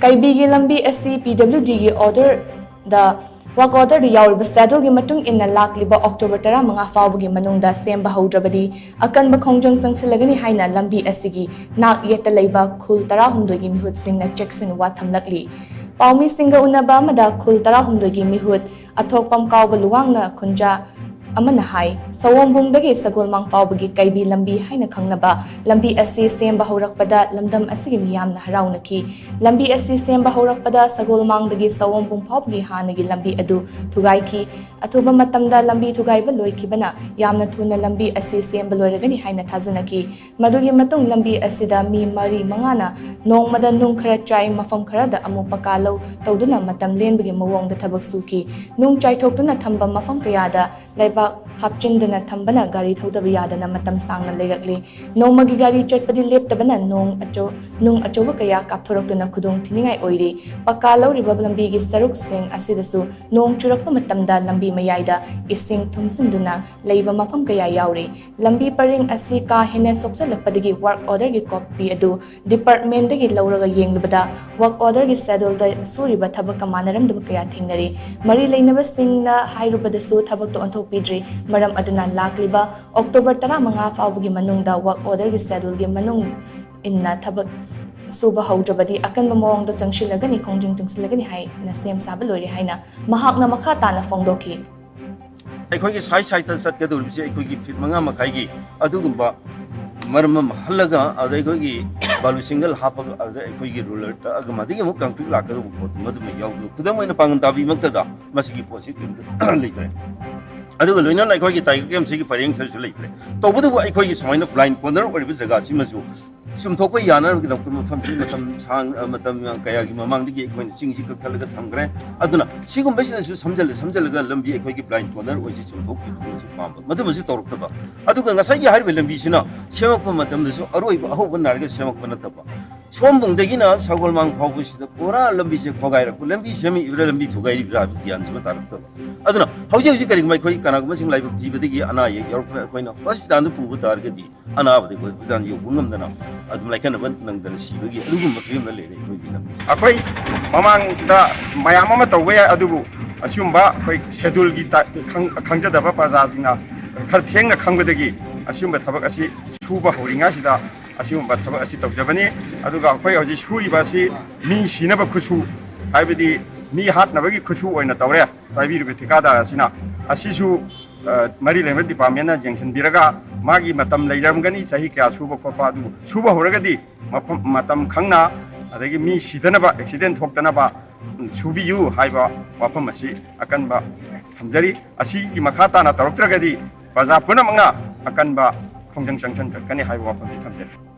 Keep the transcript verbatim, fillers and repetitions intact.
ꯀꯩꯕꯤꯒꯤ ꯂꯝꯕꯤ ꯑꯁꯤ ꯄꯤ W ꯗꯤꯒꯤ ꯑꯣꯔꯗꯔꯗ, work ꯑꯣꯔꯗꯔꯗ ꯌꯥꯎꯔꯤꯕ ꯁꯦꯗ꯭ꯌꯨꯜꯒꯤ ꯃꯇꯨꯡ ꯏꯟꯅ ꯂꯥꯛꯂꯤꯕ ꯑꯣꯛꯇꯣꯕꯔ ꯇꯔꯥꯃꯉꯥ ꯐꯥꯎꯕꯒꯤ ꯃꯅꯨꯡꯗ ꯁꯦꯝꯕ ꯍꯧꯗ꯭ꯔꯕꯗꯤ ꯑꯀꯟꯕ ꯈꯣꯡꯖꯪ ꯆꯪꯁꯤꯜꯂꯒꯅꯤ ꯍꯥꯏꯅ ꯂꯝꯕꯤ ꯑꯁꯤꯒꯤ ꯅꯥꯛ ꯌꯦꯠꯇ ꯂꯩꯕ ꯈꯨꯜ ꯇꯔꯥꯍꯨꯝꯗꯣꯏꯒꯤ ꯃꯤꯍꯨꯠꯁꯤꯡꯅ ꯆꯦꯛꯁꯤꯟ ꯋꯥ ꯊꯝꯂꯛꯂꯤ꯫ ꯄꯥꯎꯃꯤꯁꯤꯡꯒ ꯎꯅꯕ ꯑꯃꯗ ꯈꯨꯜ ꯇꯔꯥꯍꯨꯝꯗꯣꯏꯒꯤ ꯃꯤꯍꯨꯠ ꯑꯊꯣꯛꯄꯝ ꯀꯥꯎꯕ ꯂꯨꯋꯥꯡꯅ ꯈꯨꯟꯖꯥ ꯑꯃꯅ ꯍꯥꯏ, ꯁꯑꯣꯝꯕꯨꯡꯗꯒꯤ ꯁꯒꯣꯜꯃꯥꯡ ꯐꯥꯎꯕꯒꯤ ꯀꯩꯕꯤ ꯂꯝꯕꯤ ꯍꯥꯏꯅ ꯈꯪꯅꯕ ꯂꯝꯕꯤ ꯑꯁꯤ ꯁꯦꯝꯕ ꯍꯧꯔꯛꯄꯗ ꯂꯝꯗꯝ ꯑꯁꯤꯒꯤ ꯃꯤꯌꯥꯝꯅ ꯍꯔꯥꯎꯅꯈꯤ꯫ ꯂꯝꯕꯤ ꯑꯁꯤ ꯁꯦꯝꯕ ꯍꯧꯔꯛꯄꯗ ꯁꯒꯣꯜꯃꯥꯡꯗꯒꯤ ꯁꯑꯣꯝꯕꯨꯡ ꯐꯥꯎꯕꯒꯤ ꯍꯥꯟꯅꯒꯤ ꯂꯝꯕꯤ ꯑꯗꯨ ꯊꯨꯒꯥꯏꯈꯤ꯫ ꯑꯊꯨꯕ ꯃꯇꯝꯗ ꯂꯝꯕꯤ ꯊꯨꯒꯥꯏꯕ ꯂꯣꯏꯈꯤꯕꯅ ꯌꯥꯝꯅ ꯊꯨꯅ ꯂꯝꯕꯤ ꯑꯁꯤ ꯁꯦꯝꯕ ꯂꯣꯏꯔꯒꯅꯤ ꯍꯥꯏꯅ ꯊꯥꯖꯅꯈꯤ꯫ ꯃꯗꯨꯒꯤ ꯃꯇꯨꯡ ꯂꯝꯕꯤ ꯑꯁꯤꯗ ꯃꯤ ꯃꯔꯤ ꯃꯉꯥꯅ ꯅꯣꯡꯃꯗ ꯅꯨꯡ ꯈꯔ ꯆꯥꯏ, ꯃꯐꯝ ꯈꯔꯗ ꯑꯃꯨꯛ ꯄꯀꯥ ꯂꯧ ꯇꯧꯗꯨꯅ ꯃꯇꯝ ꯂꯦꯟꯕꯒꯤ ꯃꯑꯣꯡꯗ ꯊꯕꯛ ꯁꯨꯈꯤ꯫ ꯅꯨꯡ ꯆꯥꯏꯊꯣꯛꯇꯨꯅ ꯊꯝꯕ ꯃꯐꯝ ꯀꯌꯥꯗ ꯂꯩꯕꯥꯛ ꯍꯥꯞꯆꯤꯟꯗꯨꯅ ꯊꯝꯕꯅ ꯒꯥꯔꯤ ꯊꯧꯗꯕ ꯌꯥꯗꯅ ꯃꯇꯝ ꯁꯥꯡꯅ ꯂꯩꯔꯛꯂꯤ꯫ ꯅꯣꯡꯃꯒꯤ ꯒꯥꯔꯤ ꯆꯠꯄꯗꯤ ꯂꯦꯞꯇꯕꯅ ꯅꯣꯡ ꯑꯆꯧ-, ꯅꯨꯡ ꯑꯆꯧꯕ ꯀꯌꯥ ꯀꯥꯞꯊꯣꯔꯛꯇꯨꯅ ꯈꯨꯗꯣꯡ ꯊꯤꯅꯤꯡꯉꯥꯏ ꯑꯣꯏꯔꯤ꯫ ꯄꯀꯥ ꯂꯧꯔꯤꯕ ꯂꯝꯕꯤꯒꯤ ꯁꯔꯨꯛꯁꯤꯡ ꯑꯁꯤꯗꯁꯨ ꯅꯣꯡ ꯆꯨꯔꯛꯄ ꯃꯇꯝꯗ ꯂꯝꯕꯤ ꯃꯌꯥꯏꯗ ꯏꯁꯤꯡ ꯊꯨꯝꯖꯤꯟꯗꯨꯅ ꯂꯩꯕ ꯃꯐꯝ ꯀꯌꯥ ꯌꯥꯎꯔꯤ꯫ ꯂꯝꯕꯤ ꯄꯔꯤꯡ ꯑꯁꯤ ꯀꯥ ꯍꯦꯟꯅ ꯁꯣꯛꯆꯜꯂꯛꯄꯗꯒꯤ ꯋꯥꯔꯛ ꯑꯣꯔꯗꯔꯒꯤ ꯀꯣꯄꯤ ꯑꯗꯨ ꯗꯤꯄꯥꯔꯠꯃꯦꯟꯗꯒꯤ ꯂꯧꯔꯒ ꯌꯦꯡꯂꯨꯕꯗ ꯋꯥꯔꯛ ꯑꯣꯔꯗꯔꯒꯤ ꯁꯦꯗ꯭ꯌꯨꯜꯗ ꯁꯨꯔꯤꯕ ꯊꯕꯛꯀ ꯃꯥꯟꯅꯔꯝꯗꯕ ꯀꯌꯥ ꯊꯦꯡꯅꯔꯤ꯫ ꯃꯔꯤ ꯂꯩꯅꯕꯁꯤꯡꯅ ꯍꯥꯏꯔꯨꯕꯗꯁꯨ ꯊꯕꯛꯇ ꯑꯣꯟꯊꯣꯛꯄꯤꯗ꯭ꯔꯤ꯫ ꯃꯔꯝ ꯑꯗꯨꯅ ꯂꯥꯛꯂꯤꯕ ꯑꯣꯛꯇꯣꯕꯔ ꯇꯔꯥꯃꯉꯥ ꯐꯥꯎꯕꯒꯤ ꯃꯅꯨꯡꯗ ꯋꯥꯔꯛ ꯑꯣꯔꯗꯔꯒꯤ ꯁꯦꯗ꯭ꯌꯨꯜꯒꯤ ꯃꯅꯨꯡ ꯏꯟꯅ ꯊꯕꯛ ꯁꯨꯕ ꯍꯧꯗ꯭ꯔꯕꯗꯤ ꯑꯀꯟꯕ ꯃꯑꯣꯡꯗ ꯆꯪꯁꯤꯜꯂꯒꯅꯤ, ꯈꯣꯡꯖꯪ ꯆꯪꯁꯤꯜꯂꯒꯅꯤ ꯍꯥꯏꯅ ꯁꯦꯝ ꯁꯥꯕ ꯂꯣꯏꯔꯦ ꯍꯥꯏꯅ ꯃꯍꯥꯛꯅ ꯃꯈꯥ ꯇꯥꯅ ꯐꯣꯡꯗꯣꯛꯈꯤ꯫ ꯑꯩꯈꯣꯏꯒꯤ ꯁꯥꯏꯠ ꯁꯥꯏꯠꯇ ꯆꯠꯀꯗꯧꯔꯤꯕꯁꯤ ꯑꯩꯈꯣꯏꯒꯤ ꯐꯤꯠ ꯃꯉꯥ ꯃꯈꯥꯏꯒꯤ ꯑꯗꯨꯒꯨꯝꯕ ꯃꯔꯝ ꯑꯃ ꯍꯜꯂꯒ, ꯑꯗ ꯑꯩꯈꯣꯏꯒꯤ ꯕꯥꯂꯨ ꯁꯤꯡꯒꯜ ꯍꯥꯞꯄꯒ, ꯑꯗ ꯑꯩꯈꯣꯏꯒꯤ ꯔꯨꯂꯔ ꯇꯛꯑꯒ, ꯃꯗꯒꯤ ꯑꯃꯨꯛ ꯀꯪꯀ꯭ꯔꯤꯠ ꯂꯥꯛꯀꯗꯧꯕ ꯄꯣꯠꯇꯨ ꯃꯗꯨꯃ ꯌꯥꯎꯗꯅ, ꯈꯨꯗꯝ ꯑꯣꯏꯅ ꯄꯥꯡꯒꯟ ꯇꯥꯕꯤꯃꯛꯇꯗ ꯃꯁꯤꯒꯤ ꯄꯣꯠꯁꯤ ꯂꯩꯈ꯭ꯔꯦ꯫ ꯑꯗꯨꯒ ꯂꯣꯏꯅꯅ ꯑꯩꯈꯣꯏꯒꯤ ꯇꯥꯏꯒꯔ ꯀꯦꯝꯁꯤꯒꯤ ꯄꯔꯦꯡ ꯁꯔꯨꯛꯁꯨ ꯂꯩꯈ꯭ꯔꯦ꯫ ꯇꯧꯕꯇꯕꯨ ꯑꯩꯈꯣꯏꯒꯤ ꯁꯨꯃꯥꯏꯅ ꯕ꯭ꯂꯥꯏꯟ ꯀꯣꯔꯅꯔ ꯑꯣꯏꯔꯤꯕ ꯖꯒꯥꯁꯤꯃꯁꯨ ꯆꯨꯝꯊꯣꯛꯄ ꯌꯥꯅꯕꯒꯤꯗꯃꯛꯇ ꯃꯐꯝꯁꯤ ꯃꯇꯝ ꯁꯥꯡ-, ꯃꯇꯝ ꯀꯌꯥꯒꯤ ꯃꯃꯥꯡꯗꯒꯤ ꯑꯩꯈꯣꯏꯅ ꯆꯤꯡꯁꯤ ꯀꯛꯊꯠꯂꯒ ꯊꯝꯈ꯭ꯔꯦ꯫ ꯑꯗꯨꯅ ꯁꯤꯒꯨꯝꯕꯁꯤꯗꯁꯨ ꯁꯝꯖꯜꯂ ꯁꯝꯖꯜꯂꯒ ꯂꯝꯕꯤ ꯑꯩꯈꯣꯏꯒꯤ ꯕ꯭ꯂꯥꯏꯟ ꯀꯣꯔꯅꯔ ꯑꯣꯏꯁꯤ ꯆꯨꯝꯊꯣꯛꯄꯤꯕꯁꯨ ꯄꯥꯝꯕ, ꯃꯗꯨꯃꯁꯨ ꯇꯧꯔꯛꯇꯕ꯫ ꯑꯗꯨꯒ ꯉꯁꯥꯏꯒꯤ ꯍꯥꯏꯔꯤꯕ ꯂꯝꯕꯤꯁꯤꯅ ꯁꯦꯝꯃꯛꯄ ꯃꯇꯝꯗꯁꯨ ꯑꯔꯣꯏꯕ ꯑꯍꯧꯕ ꯅꯥꯏꯔꯒ ꯁꯦꯝꯃꯛꯄ ꯅꯠꯇꯕ, ꯁꯣꯝꯕꯨꯡꯗꯒꯤꯅ ꯁꯒꯣꯜꯃꯥꯡ ꯐꯥꯎꯕꯁꯤꯗ ꯄꯨꯔꯥ ꯂꯝꯕꯤꯁꯦ ꯈꯣꯒꯥꯏꯔꯛꯄ, ꯂꯝꯕꯤ ꯁꯦꯝꯃꯛꯏꯕ꯭ꯔꯥ, ꯂꯝꯕꯤ ꯊꯨꯒꯥꯏꯔꯤꯕ꯭ꯔꯥ ꯍꯥꯏꯕ ꯒ꯭ꯌꯥꯟꯁꯤꯃ ꯇꯥꯔꯛꯇꯕ꯫ ꯑꯗꯨꯅ ꯍꯧꯖꯤꯛ ꯍꯧꯖꯤꯛ ꯀꯔꯤꯒꯨꯝꯕ ꯑꯩꯈꯣꯏ ꯀꯅꯥꯒꯨꯝꯕꯁꯤꯡ ꯂꯥꯏꯕꯛ ꯊꯤꯕꯗꯒꯤ ꯑꯅꯥ ꯑꯌꯦꯛ ꯌꯥꯎꯔꯛꯄ, ꯑꯩꯈꯣꯏꯅ ꯍꯣꯁꯄꯤꯇꯥꯜꯗ ꯄꯨꯕ ꯇꯥꯔꯒꯗꯤ ꯑꯅꯥꯕꯗꯤ ꯑꯩꯈꯣꯏ ꯍꯣꯁꯄꯤꯇꯥꯜ ꯌꯧꯕ ꯉꯝꯗꯅ ꯑꯗꯨꯝ ꯂꯥꯏꯀꯠꯅꯕ ꯅꯪꯗꯅ ꯁꯤꯕꯒꯤ ꯑꯗꯨꯒꯨꯝꯕ ꯐꯤꯕꯝꯗ ꯂꯩꯔꯦ ꯑꯩꯈꯣꯏꯒꯤ ꯂꯝꯕꯤ꯫ ꯑꯩꯈꯣꯏ ꯃꯃꯥꯡꯗ ꯃꯌꯥꯝ ꯑꯃ ꯇꯧꯕ ꯌꯥꯏ, ꯑꯗꯨꯕꯨ ꯑꯁꯤꯒꯨꯝꯕ ꯑꯩꯈꯣꯏ ꯁꯦꯗꯨꯜꯒꯤ ꯇ-, ꯈꯪ-, ꯈꯪꯖꯗꯕ ꯄ꯭ꯔꯖꯥꯁꯤꯡꯅ ꯈꯔ ꯊꯦꯡꯅ ꯈꯪꯕꯗꯒꯤ ꯑꯁꯤꯒꯨꯝꯕ ꯊꯕꯛ ꯑꯁꯤ ꯁꯨꯕ ꯍꯧꯔꯤꯉꯩꯁꯤꯗ ꯑꯁꯤꯒꯨꯝꯕ ꯊꯕꯛ ꯑꯁꯤ ꯇꯧꯖꯕꯅꯤ꯫ ꯑꯗꯨꯒ ꯑꯩꯈꯣꯏ ꯍꯧꯖꯤꯛ ꯁꯨꯔꯤꯕ ꯑꯁꯤ ꯃꯤ ꯁꯤꯅꯕ ꯈꯨꯠꯁꯨ, ꯍꯥꯏꯕꯗꯤ ꯃꯤ ꯍꯥꯠꯅꯕꯒꯤ ꯈꯨꯠꯁꯨ ꯑꯣꯏꯅ ꯇꯧꯔꯦ ꯄꯥꯏꯕꯤꯔꯤꯕ ꯊꯤꯀꯥꯗꯥꯔ ꯑꯁꯤꯅ꯫ ꯑꯁꯤꯁꯨ, ꯑ, ꯃꯔꯤ ꯂꯩꯅꯕ ꯗꯤꯄꯥꯔꯠꯃꯦꯟꯅ ꯌꯦꯡꯁꯤꯟꯕꯤꯔꯒ ꯃꯥꯒꯤ ꯃꯇꯝ ꯂꯩꯔꯝꯒꯅꯤ, ꯆꯍꯤ ꯀꯌꯥ ꯁꯨꯕ ꯈꯣꯠꯄ, ꯑꯗꯨꯕꯨ ꯁꯨꯕ ꯍꯧꯔꯒꯗꯤ ꯃꯐꯝ, ꯃꯇꯝ ꯈꯪꯅ, ꯑꯗꯒꯤ ꯃꯤ ꯁꯤꯗꯅꯕ, ꯑꯦꯛꯁꯤꯗꯦꯟ ꯊꯣꯛꯇꯅꯕ ꯁꯨꯕꯤꯌꯨ ꯍꯥꯏꯕ ꯋꯥꯐꯝ ꯑꯁꯤ ꯑꯀꯟꯕ ꯊꯝꯖꯔꯤ꯫ ꯑꯁꯤꯒꯤ ꯃꯈꯥ ꯇꯥꯅ ꯇꯧꯔꯛꯇ꯭ꯔꯒꯗꯤ ꯄ꯭ꯔꯖꯥ ꯄꯨꯝꯅꯃꯛꯅ ꯑꯀꯟꯕ ꯈꯣꯡꯖꯪ ꯆꯪꯁꯤꯟꯖꯔꯛꯀꯅꯤ ꯍꯥꯏꯕ ꯋꯥꯐꯝꯁꯤ ꯊꯝꯖꯔꯤ꯫